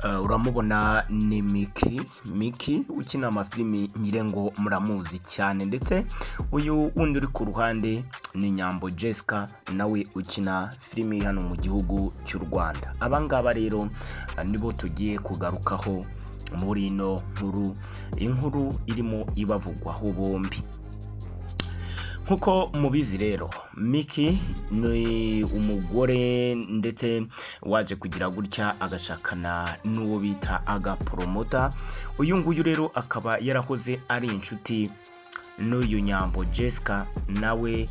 Uramubona ni Miki. Miki ukina amafilimi, ngire ngo muramuzi cyane. Ndetse uyu wundi uri ku ruhande ni Nyambo Jessica, nawe ukina filimi hano mu gihugu cy'u Rwanda. Aba ngaba rero nibo tugiye kugarukaho muri ino nkuru, inkuru irimo ibavugwaho bombi. Nk'uko mubizi rero, Miki ni umugore ndetse waje kugira gutya agashakana n'uwo bita Agaporomota. Uyu nguyu rero akaba yarahoze ari inshuti n'uyu Nyambo Jessica, nawe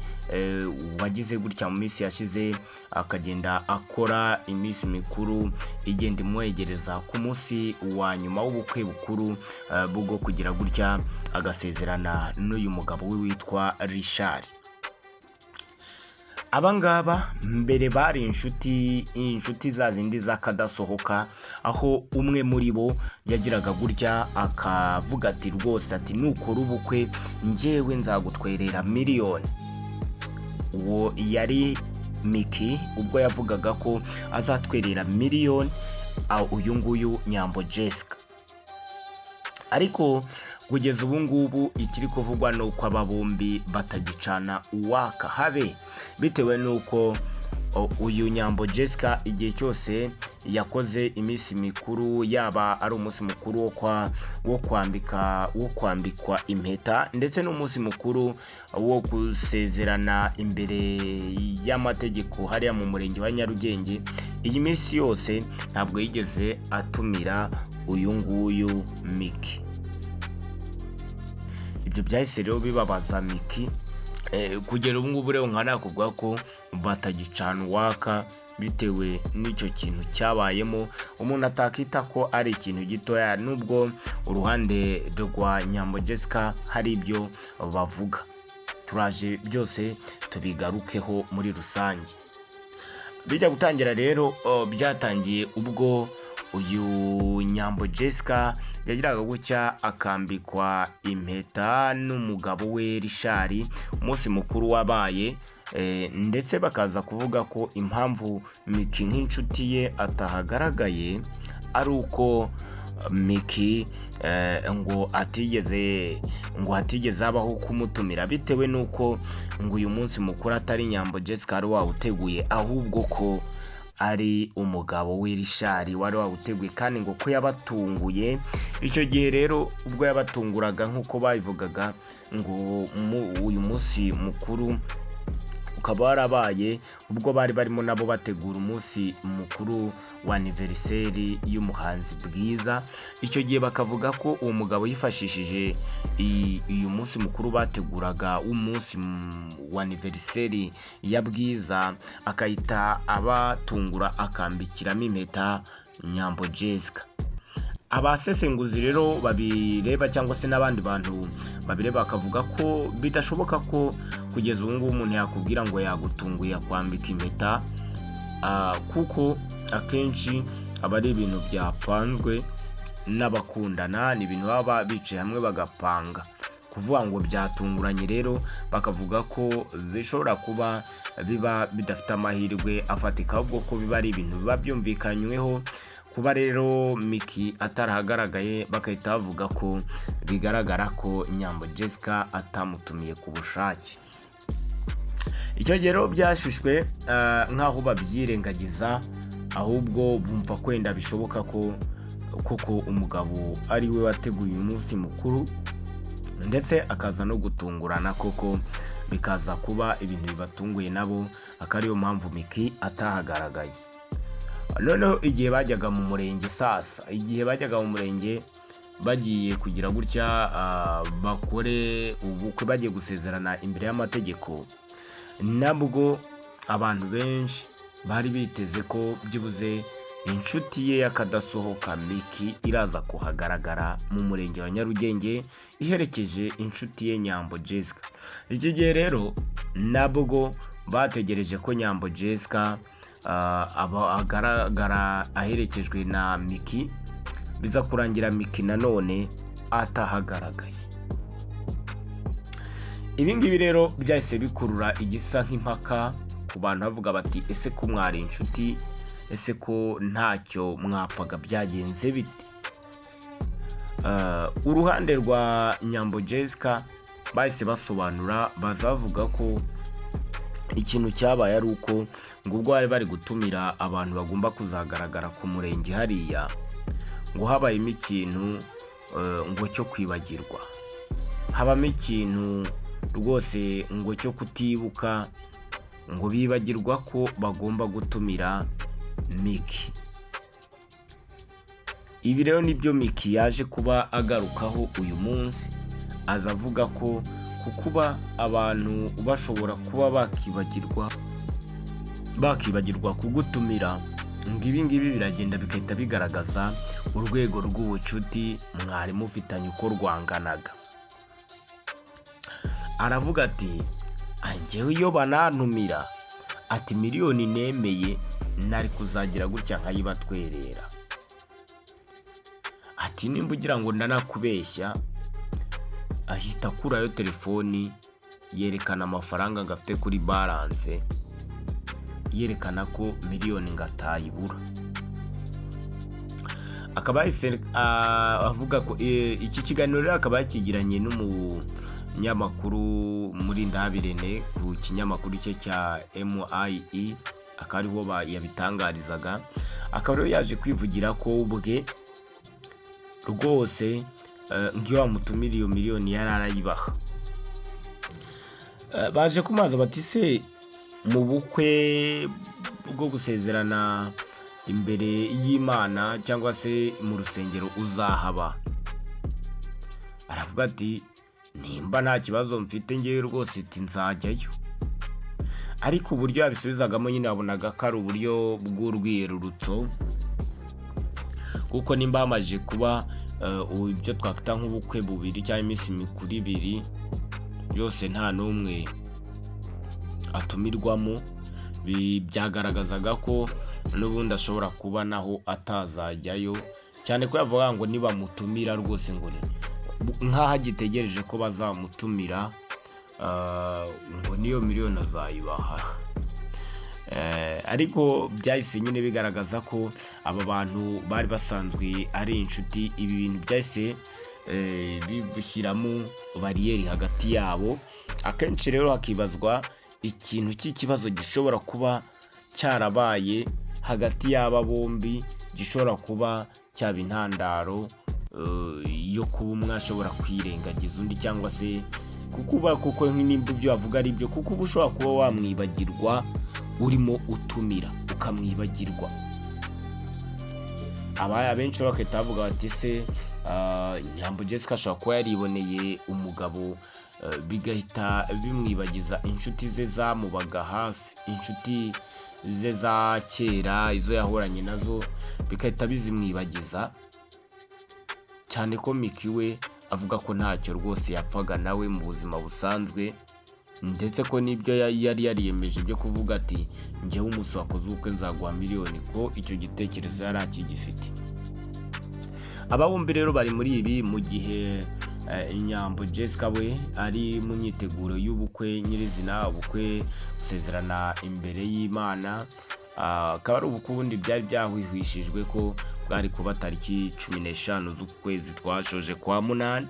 wagize gutya mu minsi yashize akagenda akora iminsi mikuru igenda imwegereza ku munsi wa nyuma w'ubukwe bukuru, bwo kugira gutya agasezerana n'uyu mugabo we witwa Richard. Aba ngaba mbere bari inshuti, inshuti za zindi z'akadasohoka, aho umwe muri bo yagiraga gutya akavuga ati: "Rwose," ati, "nukora ubukwe njyewe nzagutwerera miliyoni." Uwo yari Miki, ubwo yavugaga ko azatwerera miliyoni uyu nguyu Nyambo Jessica. Ariko kugeza ubu ngubu ikiri kuvugwa ni uko aba bombi batagicana uwaka habe, bitewe n'uko uyu Nyambo Jessica igihe cyose yakoze iminsi mikuru, yaba ari umunsi mukuru wo kwambikwa impeta ndetse n'umunsi mukuru wo gusezerana imbere y'amategeko hariya mu murenge wa Nyarugenge, iyi minsi yose ntabwo yigeze atumira uyu nguyu Miki. Ibyo byahise rero bibabaza Miki. Kugera ubu ngubu rero nka nakuvuga ko batagicana uwaka bitewe n'icyo kintu cyabayemo, umuntu atakita ko ari ikintu gitoya, nubwo uruhande rwa Nyambo Jessica hari ibyo bavuga. Turaje byose tubigarukeho muri rusange. Bijya gutangira rero, byatangiye ubwo uyu Nyambo Jessica yagiraga gutya akambikwa impeta n'umugabo we Richard, umunsi mukuru wabaye, ndetse bakaza kuvuga ko impamvu Miki nk'inshuti ye atahagaragaye ari uko Miki ngo hatigeze habaho kumutumira, bitewe n'uko ngo uyu munsi mukuru atari Nyambo Jessica wari wawuteguye, ahubwo ko ari umugabo we Richard wari wawuteguye, kandi ngo ko yabatunguye. Icyo gihe rero ubwo yabatunguraga, nk'uko babivugaga, ngo uyu munsi mukuru ukaba warabaye ubwo bari barimo nabo bategura umunsi mukuru wa anniversaire y'umuhanzi Bwiza. Icyo gihe bakavuga ko uwo mugabo yifashishije uyu munsi mukuru bateguraga w'umunsi wa anniversaire ya Bwiza, akahita abatungura akambikiramo impeta Nyambo Jessica. Abasesenguzi rero babireba cyangwa se n'abandi bantu babireba bakavuga ko bidashoboka ko kugeza ubu ngubu umuntu yakubwira ngo yagutunguye akwambika impeta, kuko akenshi aba ari ibintu byapanzwe n'abakundana, ni ibintu baba bicaye hamwe bagapanga. Kuvuga ngo byatunguranye rero, bakavuga ko bishobora kuba biba bidafite amahirwe afatika, ahubwo ko biba ari ibintu biba byumvikanyweho. Kuba rero Miki atarahagaragaye, bagahita bavuga ko bigaragara ko Nyambo Jessica atamutumiye ku bushake. Icyo gihe rero byashushwe nk'aho babyirengagiza, ahubwo bumva ko wenda bishoboka ko koko umugabo ari we wateguye uyu munsi mukuru, ndetse akaza no gutungurana koko, bikaza kuba ibintu bibatunguye nabo, akaba ariyo mpamvu Miki atahagaragaye. Noneho igihe bajyaga mu murenge, sasa igihe bajyaga mu murenge bagiye kugira gutya bakore ubukwe, bagiye gusezerana imbere y'amategeko, nabwo abantu benshi bari biteze ko byibuze inshuti ye y'akadasohoka Miki iraza kuhagaragara mu murenge wa Nyarugenge iherekeje inshuti ye Nyambo Jessica. Iki gihe rero nabwo bategereje ko Nyambo Jessica aba agaragara aherekejwe na Miki, biza kurangira Miki nanone atahagaragaye. Ibi ngibi rero byahise bikurura igisa nk'impaka ku bantu, bavuga bati: "Ese ko mwari inshuti, Ese ko ntacyo mwapfaga, byagenze bite? Uruhande rwa Nyambo Jessica bahise basobanura, baza bavuga ko ikintu cyabaye ari uko ngo ubwo bari bari gutumira abantu bagomba kuzagaragara ku murenge hariya, ngo habayemo ikintu ngo cyo kwibagirwa, habamo ikintu rwose ngo cyo kutibuka, ngo bibagirwa ko bagomba gutumira Miki. Ibi rero nibyo Miki yaje kuba agarukaho uyu munsi, aza avuga ko ku kuba abantu bashobora kuba bakibagirwa kugutumira, ngo ibi ngibi biragenda bigahita bigaragaza urwego rw'ubucuti mwari mufitanye uko rwanganaga. Aravuga ati: "Njyewe iyo banantumira," ati, "miliyoni nemeye nari kuzagira gutya nkayibatwerera." Ati: "Nimba ugira ngo ndanakubeshya." Ahita akurayo telefoni, yerekana amafaranga ngo afite kuri balance, yerekana ko miliyoni ngo atayibura. Akaba yahise avuga ko iki kiganiro rero akaba yakigiranye n'umunyamakuru Murindahabi Irene ku kinyamakuru cye cya MIE, akaba ariho yabitangarizaga. Akaba rero yaje kwivugira ko ubwe rwose nk'iyo bamutumira iyo miliyoni yari arayibaha. Baje kumaza bati: "Se mu bukwe bwo gusezerana imbere y'Imana cyangwa se mu rusengero uzahaba?" Aravuga ati: "Nimba nta kibazo mfite ngewe rwose," ati, "nzajyayo." Ariko uburyo yabisubizagamo nyine wabonaga ko ari uburyo bw'urwiyerurutso, kuko nimba hamaze kuba ibyo twakwita nk'ubukwe bubiri cyangwa iminsi mikuru ibiri yose nta n'umwe atumirwamo, byagaragazaga ko n'ubundi ashobora kuba naho atazajyayo, cyane ko yavuga ngo nibamutumira rwose, ngo nk'aho agitegereje ko bazamutumira, ngo niyo miliyoni azayibaha. Ariko byahise nyine bigaragaza ko aba bantu bari basanzwe ari inshuti. Ibi bintu byahise bishyiramo bariyeri hagati yabo. Akenshi rero hakibazwa ikintu cy'ikibazo gishobora kuba cyarabaye hagati y'aba bombi, gishobora kuba cyaba intandaro yo kuba umwe ashobora kwirengagiza undi, cyangwa se kukuba kuko nimba ibyo bavuga ari byo, kuko uba ushobora kuba wamwibagirwa urimo utumira ukamwibagirwa. Aba abenshi bagahita bavuga bati: "Se Nyambo Jessica ashobora kuba yariboneye umugabo, bigahita bimwibagiza inshuti ze zamubaga hafi, inshuti ze za kera, izo yahoranye nazo, bigahita bizimwibagiza?" Cyane ko Miki we avuga ko ntacyo rwose yapfaga nawe mu buzima busanzwe, ndetse ko n'ibyo yari yariyemeje byo kuvuga ati: "Njyewe umunsi wakoze ubukwe nzaguha miliyoni," ko icyo gitekerezo yari akigifite. Aba bombi rero bari muri ibi mu gihe Nyambo Jessica we ari mu myiteguro y'ubukwe nyirizina, ubukwe gusezerana imbere y'Imana. Akaba ari ubukwe ubundi byari byahwihwishijwe ko bwari kuba tariki 15 z'ukwezi twashoje kwa munani.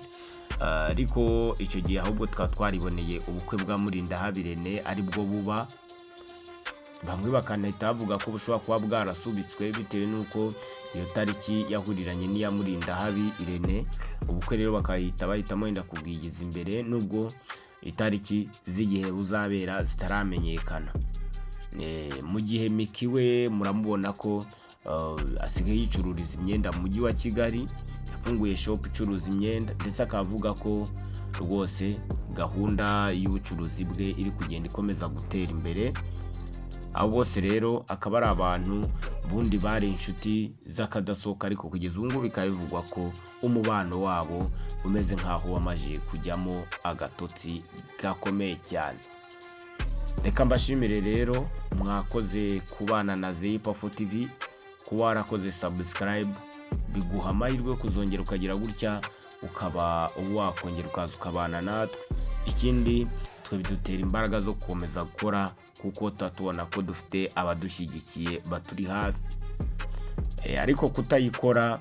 Ariko icyo gihe ahubwo tukaba twariboneye ubukwe bwa Murindahabi Irene aribwo buba, bamwe bakanahita bavuga ko bushobora kuba bwarasubitswe bitewe n'uko iyo tariki yahuriranye n'iya Murindahabi Irene. Ubukwe rero bakahita bahitamo wenda kubwigiza imbere, nubwo itariki z'igihe buzabera zitaramenyekana. Mu gihe Miki we muramubona ko asigaye yicururiza imyenda mu mujyi wa Kigali, yafunguye shop icuruza imyenda, ndetse akaba avuga ko rwose gahunda y'ubucuruzi bwe iri kugenda ikomeza gutera imbere. Abo bose rero akaba ari abantu bundi bari inshuti z'akadasohoka, ariko kugeza ubu ngubu bikaba bivugwa ko umubano wabo umeze nk'aho wamaze kujyamo agatotsi gakomeye cyane. Reka mbashimire rero, mwakoze kubana na Zeyipafu TV. Kuba warakoze subscribe biguha amahirwe yo kuzongera ukagira gutya ukaba wakongera ukaza ukabana natwe. Ikindi Twe bidutera imbaraga zo gukomeza gukora, kuko tuba tubona ko dufite abadushyigikiye baturi hafi. Ariko kutayikora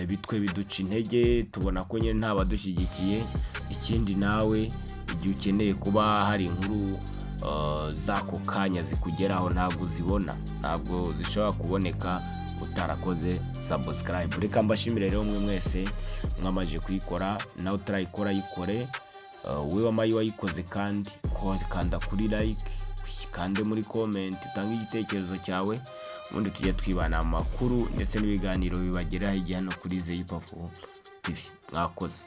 bitwe biduca intege, tubona ko nyine nta badushyigikiye. Ikindi, nawe igihe ukeneye kuba hari inkuru z'ako kanya zikugeraho, ntabwo uzibona, ntabwo zishobora kuboneka utarakoze subscribe. Reka mbashimire rero mwe mwese mwamaze kuyikora. Nawe utarayikora, yikore. Wowe wamaye wayikoze kandi kanda kuri like, kande muri comment, utange igitekerezo cyawe, ubundi tujye twibana amakuru ndetse n'ibiganiro bibageraho hirya hano kuri Zeyipafu TV. Mwakoze.